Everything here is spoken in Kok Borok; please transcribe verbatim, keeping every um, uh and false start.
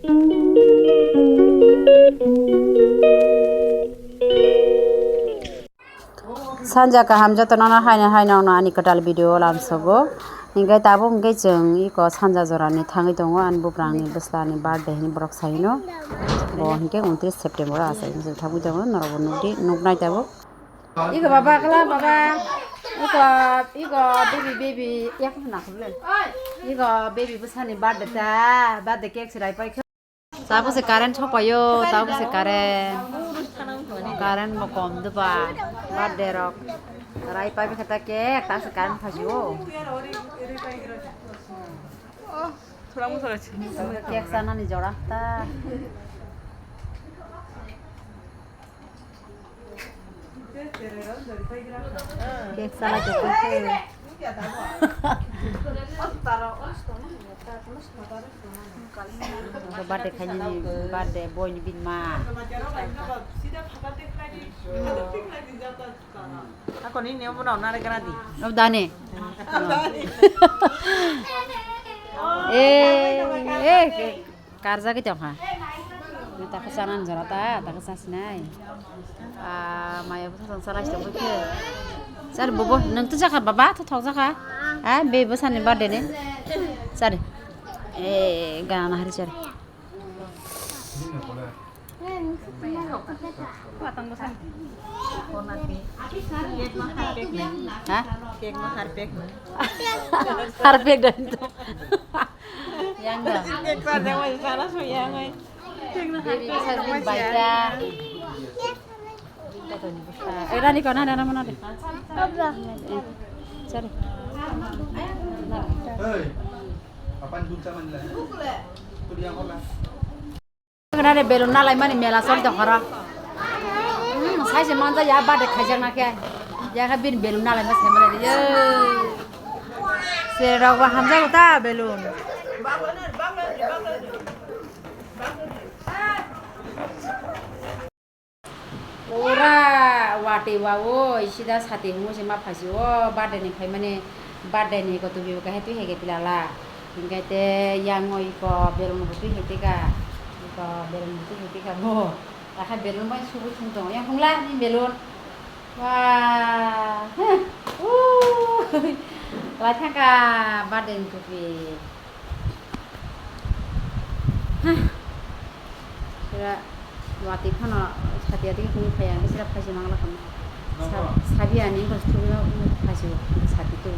Sanja kaham jotono no haino haino no ani kwtal video lamsogo. Hinkhe tabuk hinkhe chwng iko sanja jorani thangwi tongo ani buprangni bwslani birthday hwnwi borok saino. Bo hinkhe untris September o asai hinwi thangwi tongo norokbo nukdi nuknai tabuk. Iko baba kala baba. Iko iko baby baby yak na khule. Iko baby bwsani birthday ta birthday cake sirai pai. Tabuk se current thok paio, tabuk se current. Current bo kom de ba, birthday rok. Rai pai bikha ta cake, tabuk se current phaio. Cake sanani jora ta. Cake salai tongkha khe. Birthday khainani, birthday boyni bini ma. Ako ni neo bono nare kana di. Ob dane. Eh, eh, Karjagwi tongkha. Takhe chanani jora ta, takhe chasinai. Ah, maya bwsa chwng chalai tongwi khe. Chari bobo, nwng twi jakha baba, tho thok jakha. Ah, be bwsani birthday ni. Chari. Eh, gana hari chari. Ha? Harpek dan itu. Yang dah. Baby bisa bini baita. Eh, Rani kau nana mana deh? Sorry. Hei, kapan dun sama nila? Kuliah olah. Nare balloon nalaimani mela choli tongkhoro. Hmm, saise manja ya birthday khaijakna khe. Ya khe bini balloon nalaima se mele. Serok bo hamjago ta balloon. Pura watwi wawi sida sati hwnwi se ma phaisio birthday ni phaimani birthday ni koto bibo khe twi hai khe tilala. Hinkhe te yang o iko balloon bo twi hai tika. Iko balloon bo twi hai tika bo. Takha balloon bai subu sung tongo. Yang phungla ni balloon. Wah. Huh. Uh. Lai thangka birthday ni kopi. Huh. Sira watwi phano sati atwi hwnwi phai ang sira phaisi mangla kamo. Sa-, sabi ani ko thubui ma phai sati tu.